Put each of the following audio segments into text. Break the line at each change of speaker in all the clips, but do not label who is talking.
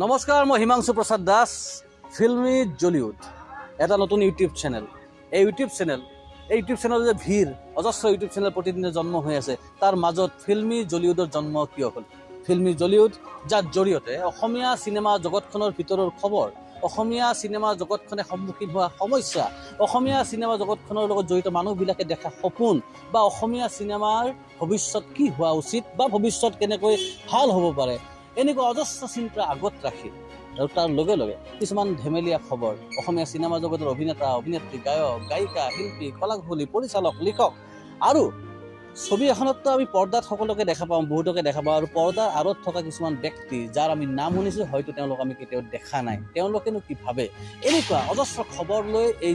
নমস্কাৰ, মই হিমাংশু প্ৰসাদ দাস। ফিল্মি জলিউড এটা নতুন ইউটিউব চেনেল। এই ইউটিউব চেনেলৰ যে ভিৰ, অজস্ৰ ইউটিউব চেনেল প্ৰতিদিনে জন্ম হৈ আছে, তাৰ মাজত ফিল্মি জলিউডৰ জন্ম কিয় হ'ল? ফিল্মি জলিউড, যাৰ জৰিয়তে অসমীয়া চিনেমা জগতখনৰ ভিতৰৰ খবৰ, অসমীয়া চিনেমা জগতখনে সন্মুখীন হোৱা সমস্যা, অসমীয়া চিনেমা জগতখনৰ লগত জড়িত মানুহবিলাকে দেখা সপোন বা অসমীয়া চিনেমাৰ ভৱিষ্যত কি হোৱা উচিত বা ভৱিষ্যত কেনেকৈ ভাল হ'ব পাৰে, এনেকুৱা অজস্ৰ চিন্তা আগত ৰাখি আৰু তাৰ লগে লগে কিছুমান ধেমেলীয়া খবৰ, অসমীয়া চিনেমা জগতৰ অভিনেতা, অভিনেত্ৰী, গায়ক, গায়িকা, শিল্পী, কলাকুশলী, পৰিচালক, লিখক আৰু ছবি এখনততো আমি পৰ্দাত সকলোকে দেখা পাওঁ, বহুতকে দেখা পাওঁ আৰু পৰ্দাৰ আঁৰত থকা কিছুমান ব্যক্তি, যাৰ আমি নাম শুনিছোঁ, হয়তো তেওঁলোক আমি কেতিয়াও দেখা নাই, তেওঁলোকেনো কি ভাবে, এনেকুৱা অজস্ৰ খবৰ লৈ এই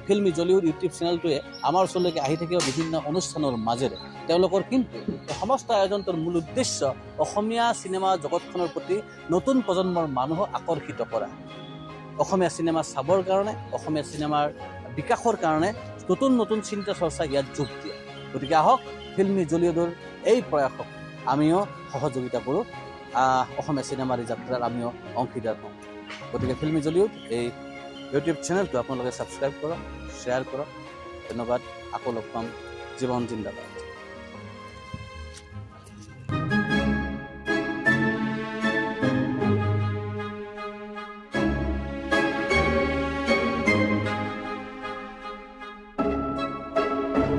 ফিল্মি জলিউড ইউটিউব চেনেলটোৱে আমাৰ ওচৰলৈকে আহি থাকিব বিভিন্ন অনুষ্ঠানৰ মাজেৰে। তেওঁলোকৰ কিন্তু এই সমস্ত আয়োজনটোৰ মূল উদ্দেশ্য অসমীয়া চিনেমা জগতখনৰ প্ৰতি নতুন প্ৰজন্মৰ মানুহক আকৰ্ষিত কৰা, অসমীয়া চিনেমা চাবৰ কাৰণে, অসমীয়া চিনেমাৰ বিকাশৰ কাৰণে নতুন নতুন চিন্তা চৰ্চা ইয়াত যোগ দিয়ে। গতিকে আহক, ফিল্মি জলিউডৰ এই প্ৰয়াসক আমিও সহযোগিতা কৰোঁ, অসমীয়া চিনেমাৰ এই যাত্ৰাত আমিও অংশীদাৰ হওঁ। গতিকে ফিল্মি জলিউড এই ইউটিউব চেনেলটো আপোনালোকে ছাবস্ক্ৰাইব কৰক, শ্বেয়াৰ কৰক। ধন্যবাদ, আকৌ লগ পাম। জীৱন জিন্দাবাদ।